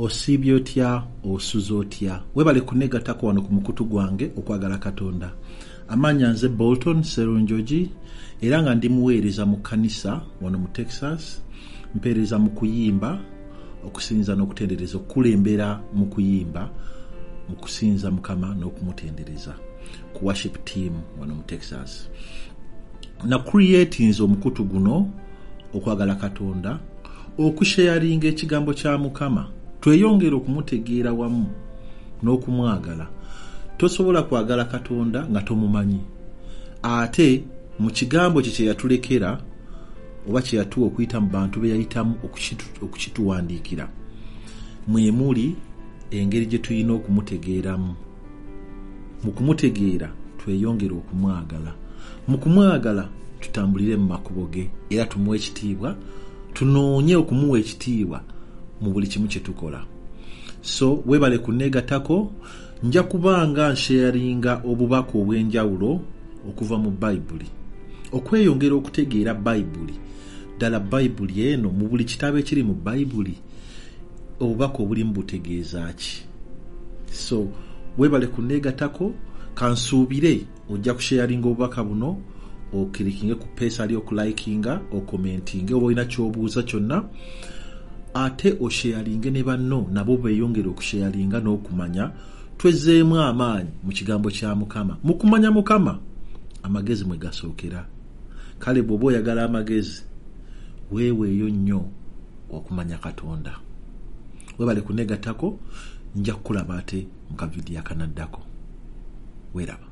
Osiibye otya? Osuze otya? Webale kunegatako wano ku mukutu gwange Okwagala Katonda. Amannya nze Bolton Serunjogi, era nga ndi muweereza mu kkanisa wano mu Texas. Mpeereza mu kuyimba, okusinza n'okutendereza, okukulembera mu kuyimba, mu kusinza Mukama n'okumutendereza ku worship team wano mu Texas. Na creatinze omukutu guno Okwagala Katonda okusharinga ekigambo kya Mukama, tweyongere okumutegeera wamu n'okumwagala. Tosobola kwagala Katonda nga tomumanyi, ate mu kigambo kye kye yatulekera oba kye yatuwa okuyita mu bantu be yayitamu okukituwandiikira, mwe muli engeri gye tulina okumutegeeramu. Mu kumutegeera tweyongere okumwagala, mu kumwagala tutambulire mu makubo ge, era tumuwe ekitiibwa, tunoonye okumuwa ekitiibwa mu buli kimu kye tukola. So webale kuneegatako. Nja kuba nga nsharinga obubaka obw'enjawulo okuva mu Bayibuli, okweyongera okutegeera Bayibuli. Ddala Bayibuli eno, mu buli kitabo ekiri mu Bayibuli, obubaka obulimu butegeeza ki? So webale kuneegatako. Kansuubire ojja kusharinga obubaka buno, okirikinge ku peesa ali okulikinga, okomentinge oba olina ky'obuuza kyonna, ate osharinge ne banno nabo beeyongere okusharinga n'okumanya. Twezzeemu amaanyi mu kigambo kya Mukama. Mu kumanya Mukama amagezi mwe gasookera. Kale bw'oba oyagala amagezi, weeweeyo nnyo okumanya Katonda. Webale kuneegattako, nja kukulaba ate mu kavidiyo akanaddako. Weeraba.